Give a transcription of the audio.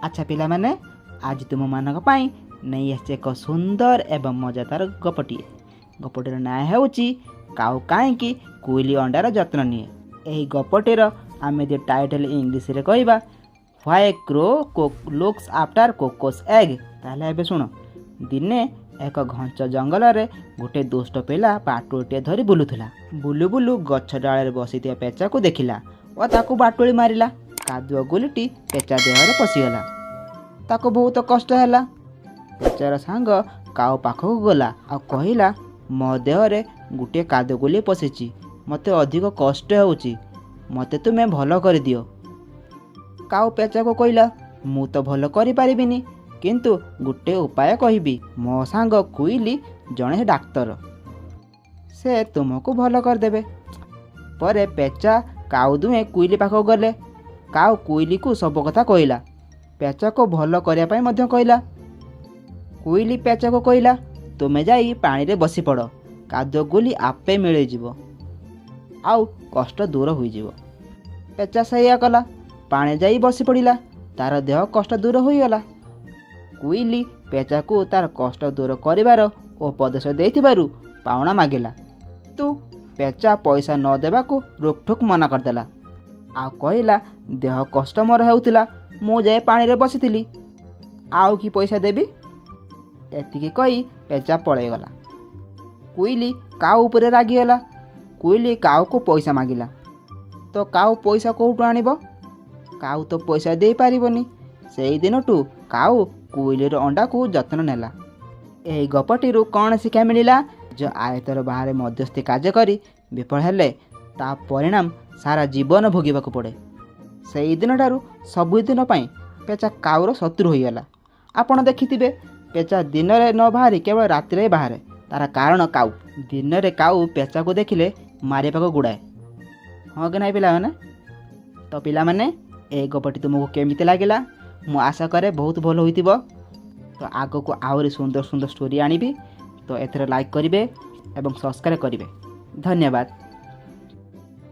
ଆଚ୍ଛା ପିଲାମାନେ, ଆଜି ତୁମମାନଙ୍କ ପାଇଁ ନେଇ ଆସିଛି ଏକ ସୁନ୍ଦର ଏବଂ ମଜାଦାର ଗପଟିଏ। ଗପଟିର ନାଁ ହେଉଛି କାଉ କାହିଁକି କୁଇଲି ଅଣ୍ଡାର ଯତ୍ନ ନିଏ। ଏହି ଗପଟିର ଆମେ ଯଦି ଟାଇଟଲ୍ ଇଂଲିଶରେ କହିବା, "Why Crow Looks After Cuckoo's Egg"। ତାହେଲେ ଏବେ ଶୁଣ। ଦିନେ ଏକ ଘଞ୍ଚ ଜଙ୍ଗଲରେ ଗୋଟେ ଦୁଷ୍ଟ ପିଲା ବାଟୁଳିଟିଏ ଧରି ବୁଲୁଥିଲା। ବୁଲୁ ବୁଲୁ ଗଛ ଡାଳରେ ବସିଥିବା ପେଚାକୁ ଦେଖିଲା ଓ ତାକୁ ବାଟୁଳି ମାରିଲା। କାଦୁଅ ଗୁଲିଟି ପେଚା ଦେହରେ ପଶିଗଲା। ତାକୁ ବହୁତ କଷ୍ଟ ହେଲା। ପେଚାର ସାଙ୍ଗ କାଉ ପାଖକୁ ଗଲା ଆଉ କହିଲା, "ମୋ ଦେହରେ ଗୋଟିଏ କାଦୁଅ ଗୁଲି ପଶିଛି। ମୋତେ ଅଧିକ କଷ୍ଟ ହେଉଛି। ମୋତେ ତୁମେ ଭଲ କରିଦିଅ।" କାଉ ପେଚାକୁ କହିଲା, "ମୁଁ ତ ଭଲ କରିପାରିବିନି, କିନ୍ତୁ ଗୋଟେ ଉପାୟ କହିବି। ମୋ ସାଙ୍ଗ କୁଇଲି ଜଣେ ଡାକ୍ତର, ସେ ତୁମକୁ ଭଲ କରିଦେବେ।" ପରେ ପେଚା କାଉ ଦୁହେଁ କୁଇଲି ପାଖକୁ ଗଲେ। କାଉ କୁଇଲିକୁ ସବୁ କଥା କହିଲା। ପେଚାକୁ ଭଲ କରିବା ପାଇଁ ମଧ୍ୟ କହିଲା। କୁଇଲି ପେଚାକୁ କହିଲା, "ତୁମେ ଯାଇ ପାଣିରେ ବସିପଡ଼। କାଦୁଅ ଗୁଲି ଆପେ ମିଳେଇଯିବ ଆଉ କଷ୍ଟ ଦୂର ହୋଇଯିବ।" ପେଚା ସେଇଆ କଲା। ପାଣି ଯାଇ ବସି ପଡ଼ିଲା। ତାର ଦେହ କଷ୍ଟ ଦୂର ହୋଇଗଲା। କୁଇଲି ପେଚାକୁ ତାର କଷ୍ଟ ଦୂର କରିବାର ଉପଦେଶ ଦେଇଥିବାରୁ ପାଉଣା ମାଗିଲା। କିନ୍ତୁ ପେଚା ପଇସା ନ ଦେବାକୁ ରୋକଠୋକ ମନା କରିଦେଲା ଆଉ କହିଲା, "ଦେହ କଷ୍ଟ ମୋର ହେଉଥିଲା, ମୁଁ ଯାଇ ପାଣିରେ ବସିଥିଲି, ଆଉ କି ପଇସା ଦେବି?" ଏତିକି କହି ପେଚା ପଳେଇଗଲା। କୁଇଲି କାଉ ଉପରେ ରାଗିଗଲା। କୁଇଲି କାଉକୁ ପଇସା ମାଗିଲା। ତ କାଉ ପଇସା କେଉଁଠୁ ଆଣିବ? କାଉ ତ ପଇସା ଦେଇପାରିବନି। ସେଇ ଦିନଠୁ କାଉ କୁଇଲିର ଅଣ୍ଡାକୁ ଯତ୍ନ ନେଲା। ଏହି ଗପଟିରୁ କ'ଣ ଶିକ୍ଷା ମିଳିଲା? ନିଜ ଆୟତ୍ତର ବାହାରେ ମଧ୍ୟସ୍ଥି କାର୍ଯ୍ୟ କରି ବିଫଳ ହେଲେ ତା ପରିଣାମ ସାରା ଜୀବନ ଭୋଗିବାକୁ ପଡ଼େ। ସେଇ ଦିନଠାରୁ ସବୁଦିନ ପାଇଁ ପେଚା କାଉର ଶତ୍ରୁ ହୋଇଗଲା। ଆପଣ ଦେଖିଥିବେ, ପେଚା ଦିନରେ ନ ବାହାରି କେବଳ ରାତିରେ ବାହାରେ। ତାର କାରଣ କାଉ ଦିନରେ କାଉ ପେଚାକୁ ଦେଖିଲେ ମାରିବାକୁ ଗୁଡ଼ାଏ। ହଁ କି ନାହିଁ ପିଲାମାନେ? ତ ପିଲାମାନେ, ଏହି ଗପଟି ତୁମକୁ କେମିତି ଲାଗିଲା? ମୁଁ ଆଶା କରେ ବହୁତ ଭଲ ହୋଇଥିବ। ତ ଆଗକୁ ଆହୁରି ସୁନ୍ଦର ସୁନ୍ଦର ଷ୍ଟୋରି ଆଣିବି। ତ ଏଥିରେ ଲାଇକ୍ କରିବେ ଏବଂ ସବସ୍କ୍ରାଇବ୍ କରିବେ। ଧନ୍ୟବାଦ।